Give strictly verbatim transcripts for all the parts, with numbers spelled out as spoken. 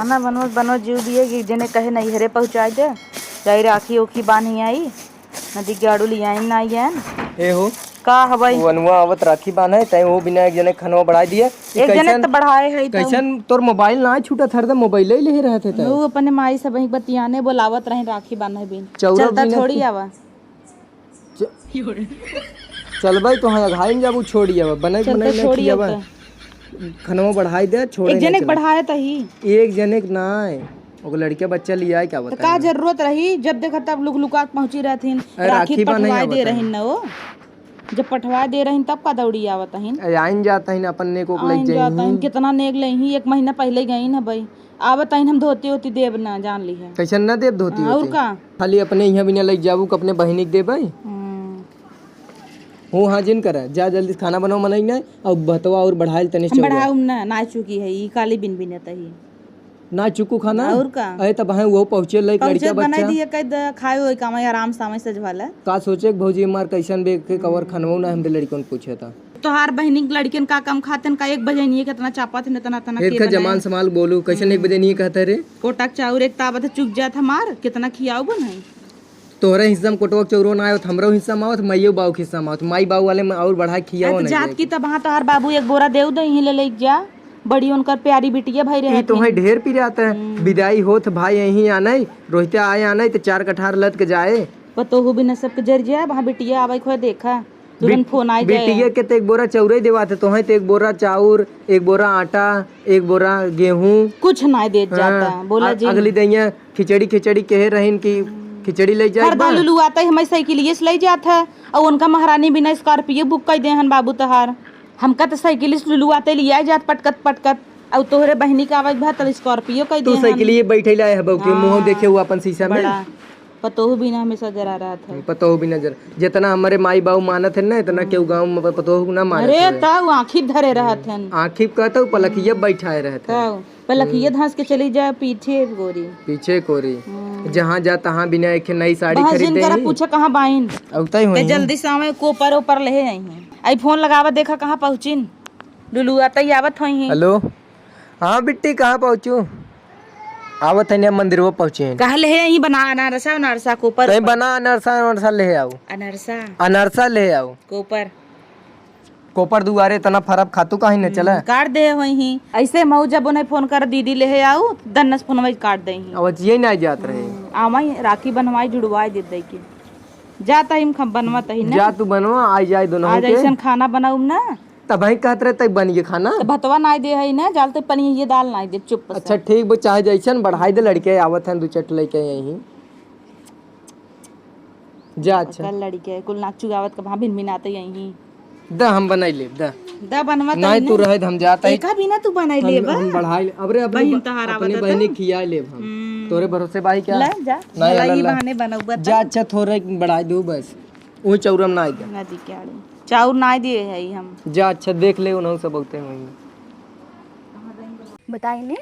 ना बनवत बनवत जीव दिए कि एक जने कहे नैहरे पहुँचाइ दे, जाई राखी ओखी बान्ही आई, नदी के आड़ू लियाई ना आइयन। ए हो, का हवई? वो अनुआ आवत राखी बान्हे, तै वो बिना एक जने खनवा बढ़ाई दिए। एक जने कैसन, त बढ़ाए है तब। कैसन तोर मोबाइल ना छूटत, हरदम मोबाइल ही ले रहत है तै। वो अपने माई से वहीं बतियाने बोलावत रहे राखी बान्हे बिन। चौरा चलता बिना थोड़ी के आवा। च-, चलबै तो हाँ, अघाई में जाबू, छोड़ी आवा, बनाई चलता बनाई नहीं छोड़ी खियावा। आवा। खनवा बढ़ाई दे, छोड़े एक जने नहीं के चला। बढ़ाए त ही। एक जने के नाय, ओकर लड़के बच्चा लियाए क्या तो बता का ना। जरूरत रही, जब देखा तब लुक लुका के पहुँची रहथिन, अरे, राखी राखी बान्हे पठवाए आवत दे है। रहिन न वो। जब पठवाए दे रहिन तब का दौड़ी आवत हइन। अरे, आइन जात हइन, अपन नेक ओक लग आइन जात हइन, जाइन। कितना नेक ले ही, एक महीना पहले गई न भाई, आवत हइन हम धोती ओती देब ना, जान ली है। कैसन ना देब धोती हाँ, और ओती? का? खाली अपने यहाँ बिना लग जाबू, अपने बहिनी के देबै। हम्म। हो हाँ, जिन करे, जा जल्दी से खाना बनाओ, मनई ना, और भतवा और बढ़ाइल तने हम चौरा। बढ़ाउम ना, ना चुकी है, ई काली बिन बिन तही। ना चुकू खाना? और का? अरे तब हैं, वो पहुँचे लायक पहुँचे लड़का बनाई बच्चा। दिए, कह दे, खाए होए काम, आराम से आवे सजवाला। का सोचे कि भौजी हमार कैसन बे के कवर खनवो ना, हम दे लड़कन पूछे था। तोहार बहिनी के लड़कियन का कम खाते न का, एक बजे नहीं कितना चापत है, इतना, इतना फिर के का बनाए। जमान समाल बोलू, कैसन एक हम्म। बजे नहीं कहते रे? कोटा के चाउर एक ताबत चुक जात हमार, कितना खियाऊ बनाई? तोहरे हिस्सा में कोटवा के चौरो ना आवत, हमरो हिस्सा में आवत, माइयो बाऊ के हिस्सा में आवत, माई बाऊ वाले में और बढ़ा खियाओ अरे तो नहीं जात जाए। की तब हाँ तोहार बाबू एक बोरा देउ दे, यहीं ले लेके जा। बड़ी उनकर प्यारी बिटिया भाई ई रहत तो है हन। ढेर पी रहत है। हम्म। विदाई होत भाई यहीं आने, रोहिते आए आने तो चार कठार लद के जाए। पतोहू बिना सबके जर जाए, वहाँ बिटिया आवे खोए देखा, तुरंत बिट-, फोन आए जाए। बिटिया के तो एक बोरा चौरे देवात है, तोहे तो एक बोरा चाउर, एक बोरा आटा, एक बोरा गेहूँ। कुछ ना देत हाँ, जाता, बोला अ-, जी। अगली दैया खिचड़ी, खिचड़ी कहे रहिन कि खिचड़ी ले जाए हरदम बा। लुलुआते हमें साइकिलिए से ले जात है, और उनका महारानी बिना Scorpio book कर दे हन बाबू तोहार। हमका तो साइकिल से लुलुआते लिया जात पटकत पटकत, और तोहरे बहिनी का आवाज भा तल Scorpio कर दे तू हन। साइकिलिए बैठे लाए है बहू के, हाँ, मुँह देखे हुआ अपन शीशा में। बड़ा। पतोहू बिना हमेशा जरा रहत है। पतोहू बिना जरा, जितना हमारे माई बाबू मानत है ना, इतना हम्म। केहू गाँव में पतोहू ना मानत अरे, है। तब आँखी धरे रहत हन। आँखी कहता हूँ, पलकिया हम्म। बैठाए रहत है। तब। पलकिया हम्म। धांस के चली जाए पीछे कोरी। पीछे कोरी। हम्म। जहाँ जा तहाँ बिना एक नई साड़ी बहस खरीद जिन दे करा ही। पूछा कहाँ बाइन। अउतै ते होई। जल्दी से आवे, कोपर ओपर ले आई हैं। आई फोन लगावा, देखा कहाँ पहुँचिन। लुलुआतै आवत होई हैं। हेलो। हाँ बिट्टी, कहाँ पहुँचू? आवत है, मंदिरवा पहुँचे हैं। कहाँ ले आई बना अनारसा, अनारसा कोपर तै ओपर। बना अनारसा, अनारसा ले आओ। अनारसा। अनारसा ले आओ। कोपर। कोपर दुआरे इतना फरब खातू काहे न चला? हम्म, काट दे होई ही। ऐसे मऊ जब उन्हें फोन कर दीदी ले आऊ, दन्नस फोन में काट दे ही। अब जिये ना जात रहे। हम्म, आवाई राखी बनवाई जुड़वाई दे दे के। जा तहिम खम बनवा तही ना। जा तू बनवा, आ जाए दोनों आज के। ऐसन खाना बनाऊम ना। तब ही कहत रहे तब बनिए खाना। तो भतवा नाई दे है ना, जाल तो पनिये दाल नाई दे, चुप से। अच्छा ठीक बा, चाहे जैसन बढ़ाई दे, लड़के आवत हैं दू चट लेके यहीं। जा, अच्छा। कल लड़के कुल नाक चुगावत के वहाँ भिनभिनाते यहीं। द, हम बनाई लेब, द। द बनवा नहीं, तही तू ना। रहे, हम जाता ही। एका बिना तू बनाई हम, लेब। हम बढ़ाई ले। अबरे, अपनी बहिन ब-, तहार अपनी आवत बहिनी त। खिया लेब हम। हम्म। तोरे भरोसे बाई क्या? ले, जा। नहीं, भला अल्लाह, ही अल्लाह। बहाने बनौबत जा, त। अच्छा, थोड़े बढ़ाई दू बस। वो चौरम ना आई। नदी के आड़ू। चाउर ना दिए है हम। जा, अच्छा, देख ले, उन्हों से बहुते होंगे। बताई ने।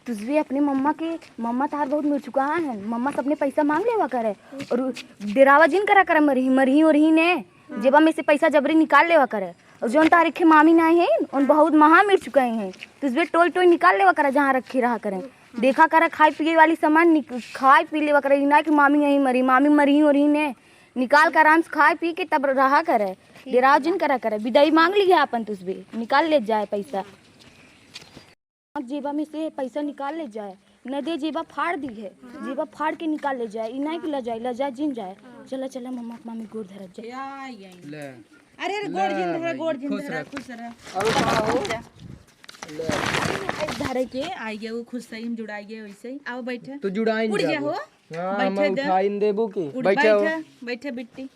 तुझे अपने मम्मा के, मम्मा तार बहुत मिर्चुका है, मम्मा से अपने पैसा मांग लेवा करे और डेरावा जिन करा करे, मरही, मरही और ही ने जेबा में से पैसा जबरी निकाल लेवा करे। और जौन तार एक मामी ना है, उन बहुत महा मिर्चुका हैं, तुझे टोई टोई निकाल लेवा करे, जहाँ रखे रहा करे, देखा करे, खाए पिए वाली सामान निक-, खाए पी लेवा करे, ई ना कि मामी यहीं मरी, मामी मरही और ही ने निकाल कर आराम से खाए पी के तब रहा करे, डेरावा जिन करा करे, विदाई मांग लिया अपन तुझे, निकाल ले जाए पैसा। जेबा में से पैसा निकाल ले जाए, न दे जेबा फाड़ दी है, जेबा फाड़ के निकाल ले जाए, ई नहीं कि ले जाए, ले जाए जिन जाए। चला, चला, मम्मा, मामी गोड़ धरत जाए। ले। अरे, अरे, गोड़ जिन धरा, भाई, गोड़ जिन खुश धरा, रह। खुश रह। और का हो? ले। धरे के आई गए, वो खुश सही में जुड़ाई गए वैसे ही। आओ बैठे। तू जुड़ाई उड़ गया हो। हाँ, बैठे हम दे। उठाइन देबू की? उड़ बैठे हो। बैठे, बैठे बिट्टी।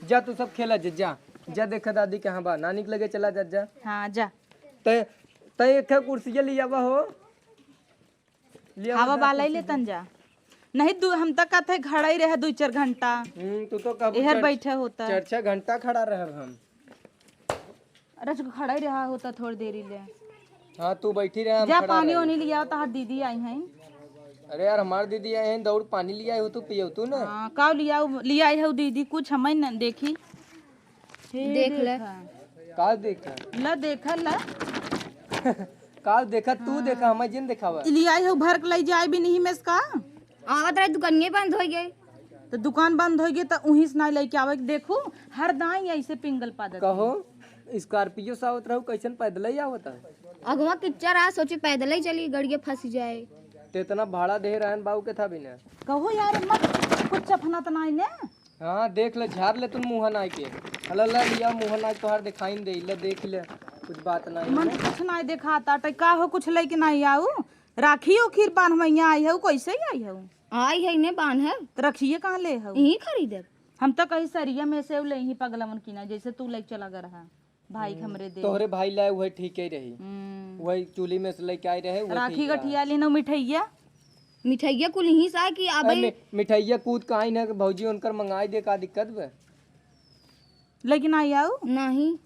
जा तू सब खेला जा, जा। जा देखा दादी कहाँ बा, नानी के लगे चला जा, जा। हाँ, जा। तै, तै एक ठे कुर्सिया ले आवा हो। ले आवा हवा जा बाला ही कुर्सी लेतन जा। नहीं दू, हम तक कहते घड़ा ही रहे दू चार घंटा। हम्म, तू तो कहबू एहर चार, बैठे होता। चार छह घंटा खड़ा रहब हम। अरे, जो खड़ा ही रहा होता थोड़ी देरी ले। हाँ, तू बैठी रहे, हम जा खड़ा पानी रहे। वानी लिया, तहार दीदी आई हैं। अरे यार, हमार दीदी आई हैं, दौड़ पानी लिया हो तू, पियो तू ना। हाँ, का लिया, लिया आई हो दीदी, कुछ हमें न देखी। हे देख ले। देखा। का देखा? ला देखा ला। का देखा, तू देखा, हमें जिन देखावा। ई लियाई हो भर के लई जाए भी नहीं में से का? आवत रहे दुकानिये बंद होइ गए। तो दुकान बंद होइ गए तो उहीं से नाई लइके आवे। देखू, हर दाई ऐसे पिंगल पादत कहो, है। Scorpio से आवत रहू, कैसन पैदल ही आवत है? अगवा किच्चा रहा, सोचे पैदल ही चली, गड़िया फंस जाए। ते इतना भाड़ा दे रहन बाऊ के था बिना। कहो यार, मत कुछ चफना तो नाई ने। हाँ, देख ले, झाड़ ले तुम मुँह नाई के। अला, ला, लिया मुँह नाई तोहार दिखाई न दे, ले देख ले, कुछ बात नाई मन है। कुछ नाई देखाता, ते का हो, कुछ लेके नाई आऊ? राखी ओखिर बान्हवैया आई हऊ, कैसे आई हऊ? आई है ने बान्हे। तो रखिए कहाँ ले हऊ? यहीं खरीदे। हम तो कहीं सरिया में से ले ही पगलवन की ना, जैसे तू लेके चला गया रहा भाई के हम्म, हमरे दे। तोहरे भाई लाए वही ठीक ही रही। हम्म। वही चूल्ही में से लेके आए रहे, वही राखी ठीक रहा। गठिया लेना मिठैया। मिठैया कुल यहीं से आए कि अब अरे, मि-, मिठैया कूद के आई ना कि भौजी उनकर मंगाई दे, का दिक्कत बा? लेकिन आई आऊ? नहीं।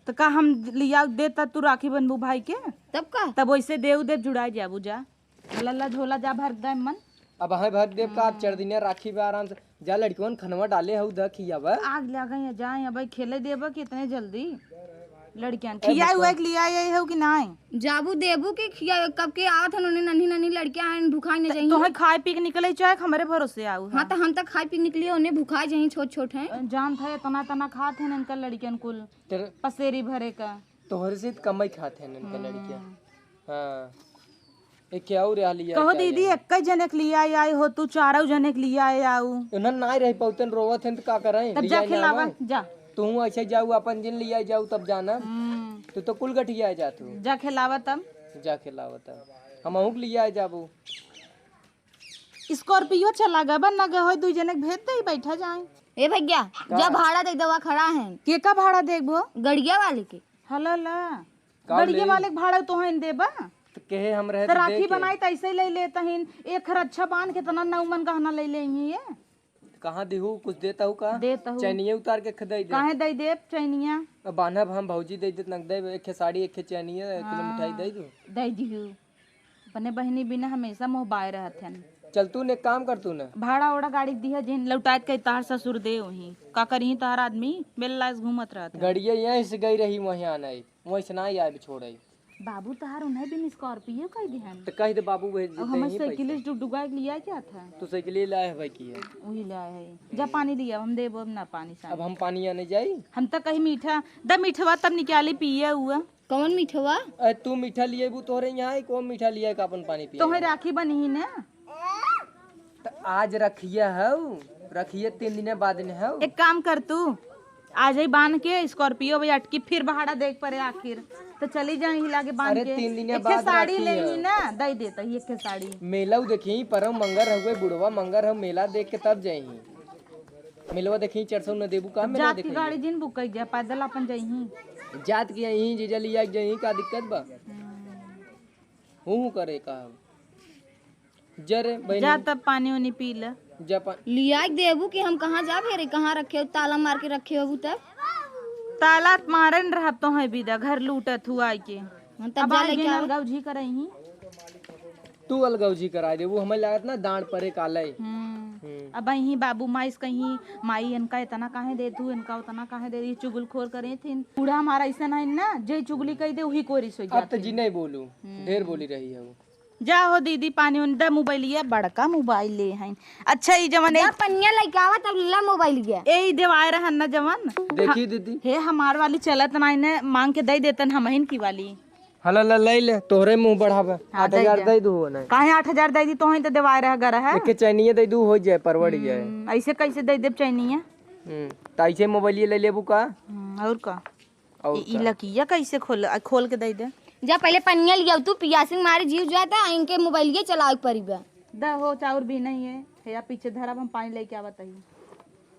तो का हम लिया दे त तू राखी बनबू भाई के? तब का? तब वैसे देव देव जुड़ा जाबू जा। लल्ला झोला जा भर दे मन। अब हमें भर देब का, अब चार दिनिया राखी बा, आराम से जा लड़कवन खनवा डाले हऊ द खियावा। आग लगे या जाए, अब खेले देबा कि इतने जल्दी लड़कियन ए खियाए बच्चा। हुआ के लिया आई हऊ कि नाई? जाबू देबू के खिया, कब के आवत हन, उन्हें नन्ही नन्ही लड़कियां हैं, भुखाई न त जाइहीं। तोहे खाए पी के निकले चाहे हमरे भरोसे आऊ हाँ, है। तो हम तो खाए पी के निकलिए, उन्हें भुखाई जाइहीं, छोट छोट हैं। जानत है इतना इतना खात हैं इनका लड़कियन कुल तेरे पसेरी भरे का। तोहरे से त कम ही खात हैं इनका लड़कियां। हम्म। हाँ। एक क्या और यहाँ लिया कहो क्या दीदी, जाए? एक ही जने के लिए आई, आई हो तू, चारों जने के लिए आई आऊ। उन्हन नाई रह पाउतन, रोवत हैं त का करें? तब जा खिलावा, जा। तू ऐसे जाऊ, अपन जिन लिया जाऊ, तब जाना। हम्म। तू तो कुल गठिया जात हो। जा खिलावा तब। जा खिलावा तब। हम अहूँ के लिए आ जाबू। Scorpio चला गए, बन ना गए हो, दुई जने के भेज दे, बैठा जाए। ए भैया, का? जा भाड़ा दे दवा खड़ा है। के का भाड़ा देबो? गड़िया वाले के। हला ला। का गड़िया ले? वाले के भाड़ा तोहन देबा? त कहे हम रहे त त राखी देके। बनाई त ऐसे ले लेत हन। एक रक्षा बांध के तना नौ मन गहना ले ले ही ये। कहाँ दिहू? कुछ देता हूँ का? देता हूँ। चैनिये उतार के खदाई दे। काहे दे देब चैनिया? अब बान्हब हम, भौजी दे देत नक देब, एक खे साड़ी, एक खे चैनिया, एक किलो मिठाई दे दू। दे दिहू। अपने बहिनी बिना हमेशा मोहबाए रहत हन। चल तू ने काम कर तू ना। भाड़ा ओड़ा गाड़ी दिया जिन लौटात के तहार ससुर दे वहीं। का करिहीं तहार आदमी? बेल्ला से घूमत रहत हन। गड़िया यहीं से गई रही, वहीं आना है। वहीं से ना आए छोड़े। बाबू तहार उन्हें बिन Scorpio कह दिहन। तो कह दे बाबू भेज अब देते हमें ही साइकिल पैसा। से डुगडुगा के लिया क्या था? तू साइकिल लाए है भाई की है। वही लाए है। जा पानी लिया, हम देबो अब ना पानी सानी। अब हम पानी आने जाई? हम तो कहीं मीठा, द मीठवा तब निकाली पिए हुआ। कौन मीठवा? अरे तू मीठा लिए बू, तोहरे यहाँ ही कौन मीठा लिया का अपन पानी पिए? तोहे राखी बनी ही ना। त आज रखिया हऊ, रखिए तीन दिन बाद ने हऊ। एक काम कर तू, आज ही बांध के Scorpio भी अटकी, फिर भाड़ा देख पड़े आखिर, तो चली जाए ही लागे बांध अरे के। तीन दिन एक बाद साड़ी राखी ले है। ही ना, दे देता ही एक साड़ी। मेला उ देखी, परम मंगर हउए, बुढ़वा मंगर हउ, मेला देख के तब जाई। मेलवा देखी, चार सौ न देबू का, मेलवा जात की देखी। गाड़ी जिन बुक कई जा, पैदल अपन जाई ही। जात की यहीं जीजा लिया के जाई, का दिक्कत बा? हम्म। हूँ करे का। जरे बहनी। जा तब पानी उनी पी ले। जा पा- लिया के देबू कि हम कहाँ जाब? हेरे, कहाँ रखे हो? ताला मार के रखे होबू तब? ताला मारे न रहब तो है बिदा, घर लूटत हुआ आई के। हाँ, तब अब जा आई लेके बिन आओ। अलगौझी करई ही। तू अलगौझी कराई देबू, हमें लागत ना दांड परे काले। हम्म। हम्म। अब यहीं बाबू माई से कहीं, "माई इनका इतना काहे दे तू, इनका उतना काहे दे?" ये चुगलखोर करे थिन। बूढ़ा हमारा ऐसा नहीं ना, जे चुगली कही दे वही कोरी सोच अब तो जाते जी हैं। नहीं बोलू, हम्म। ढेर बोली रही है वो। जा हो दीदी, पानी उन द मोबाइलिया, बड़का मोबाइल ले हैं। अच्छा, ई जवन जा ए- पनिया लइके आवा, तब ला मोबाइल गया। ए, ई देवाए रहन ना जवन। देखी ह-, दीदी। हे, हमार वाली चलत ना, इन्हें मांग के दे देतन हमहिन की वाली। हला ला, ले ले, तोहरे मुंह बढ़ावे। हाँ, आठ हजार दे दे। दे दू ना। काहे आठ हजार दे दी? तोहे तो देवाए रह गर है। एके चैनिया दे दू, हो जाए, परवड़ जाए। हम्म, ऐसे कैसे दे देब चैनिया? हम्म, त ऐसे मोबाइलिया ले लेबू का? हम्म, और का? और ई, ई का? लकिया कैसे खोल, आ, खोल के दे दे। जा पहले पनिया लियाऊ तू, पियासिन मारे जीव जाता, इनके मोबाइलिया चलावे के पड़ी बा। द हो, चाउर भी नहीं है, हे या पीछे धरब, हम पानी लेके आवत ही।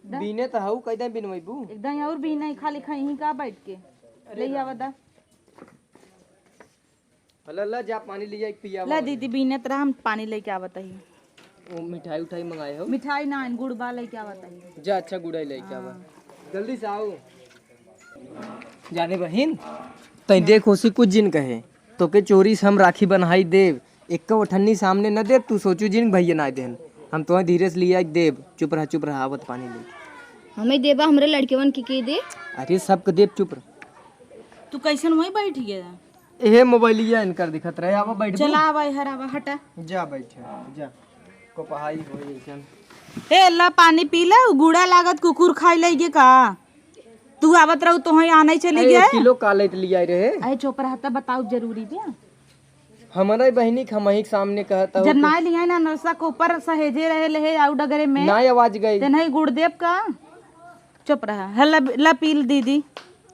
द। बीने त हऊ, कैदे बिनवैबू? एकदम और भी नहीं, खाली खइही का बैठ के। अरे ले राम। आवा द। हला ला, जा पानी ले जा, एक पिया ला हुआ दीदी, है। बीनत रहा, हम पानी लेके आवत ही। वो मिठाई उठाई मंगाए हो? मिठाई ना, गुड़ बा लेके आवत ही। जा, अच्छा, गुड़ाई लेके आवा। हाँ। जल्दी से आओ। जाने बहिन, तैं देख, ओसी कुछ जिन कहे, तोके चोरी से हम राखी बन्हाई देब, एक्का ओठन्नी सामने न देब, तू सोचू जिन भैया ना देहन। हम तोहे धीरे से लिया के देब, चुप रह, चुप रह, आवत पानी ले। हमें देबा, हमरे लड़केवन के, के दे? अरे, सबके देब, चुप रह। तू कैसन वहीं बैठ गया? एहे मोबाइलिया इनकर दिखत रहे। आवा, बैठ। चला, आवा, हर आवा, हटा। जा, बैठ, जा। को पहाई होई जैसन। ए, ला, पानी पी ले, उ गुड़ा लागत कुकुर खाई लइगे का? तू आवत रहू, तोहई आने चली अरे, गए। एक किलो का लेत लियाई रहे। अरे, चुप रह, तब बताओ, जरूरी बे। हमारा ही बहिनी के हमही के सामने कहता हो जब कि ना लिया ना, नरसा के ऊपर सहेजे रहे, लेहे आउ डगरे में। ना आवाज गई। ते नहीं गुड़ देब का? चुप रहा। हे ला, ला पी ल दीदी।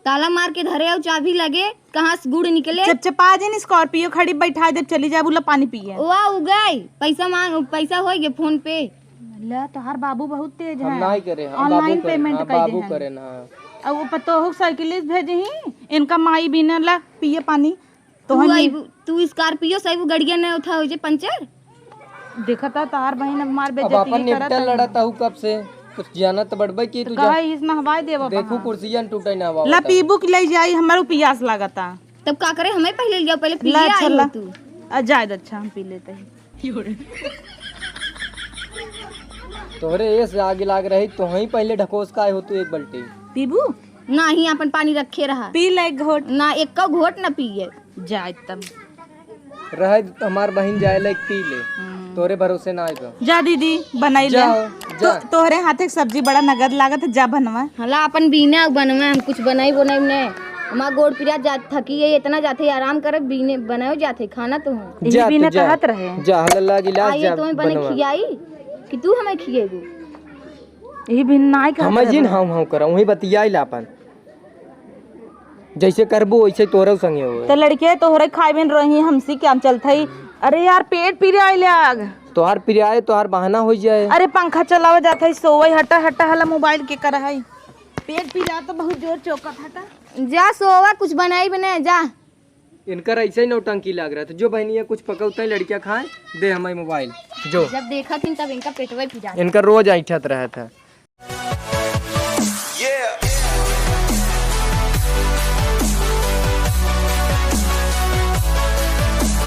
ताला मार के धरे अउ चाभी लगे, कहाँ से गुड़ निकले? चपचपा जिन, Scorpio खड़ी बैठा देब, चली जाबू, ला पानी पिए। ओआ उगई, पैसा मांग, पैसा होई गे PhonePe। ला, तोहार बाबू बहुत तेज हम है। नाहीं करे, हम online बाबू करे, payment हाँ, कर दे बाबू हैं। करे ना। अब वो पतोहू के साइकिल से भेजे ही, इनका माई बिना ला पिए पानी। तो तू हम आइबू, तू Scorpio से आइबू, गड़िया न उठा हो जे पंचर। देखता तोहार बहिन अब मार अब बेइज्जती अपन करत निपटल है। लड़त हूँ कब से, कुछ जानत बड़बे की तो तू जा। कहा इस नहवाए देवा देखू बहा। कुर्सियां टूटे ना हवा ला बताओ। पीबू की ले जाई, हमारो पियास लागता। तब का करे, हमें पहले लिया, पहले पी ला, ले आई अच्छा हो ला। तू। आ, जाए दे, अच्छा, हम पी लेते हैं। तोहरे ये से आगे लाग रही, तो ही पहले ढकोस का आए हो तू एक बाल्टी। पीबू? नाही, अपन पानी रखे रहा। पी ले एक घोट। ना, एको घोट ना पिए। जाए तब। रहे हमार बहिन जाए लायक पी ले। हम्म। तोरे भरोसे ना आइबा। जा दीदी, बनाई ले। जा, तो, जा। तोहरे हाथे के सब्जी बड़ा नगद लागत है, जा बनवा। हला अपन बीना बनवा, हम कुछ बनाई बनाई ने। हमार गोड़ पिरा जात थकी है, इतना जाते आराम करे, बीने बनाओ जाते खाना तो हम। यही जा, बीने तू जा। कहत रहे। जा, हला ला गिलास आइए जा, तुम्हें बने बनवा। खियाई कि तू हमें खिएबू? यही बीने नाई कहत हमें रहे जिन बा। हाउ हाउ करा, वही बतियाई ला अपन। जैसे करबू, वैसे तोहरे संगे होए। तो लड़के तोहरे खाए बिन रही, हमसी क्या हम चलत हई। अरे यार, पेट पिराए लाग। तोहार पिराए, तोहार बहाना हो जाए। अरे पंखा चलावा जात हई, सोवई, हटा, हटा, हला मोबाइल के कर हई। पेट पिरा तो बहुत जोर चौकत हटा। जा सोवा, कुछ बनाई बने, जा। इनकर ऐसे ही नौटंकी लाग रहा था। जो बहनिया कुछ पकौते हैं, लड़कियां खाएं, दे हमें मोबाइल। जो। जब देखा थी तब इनका पेटवा पिरा। इनका रोज ऐंठत रहा था।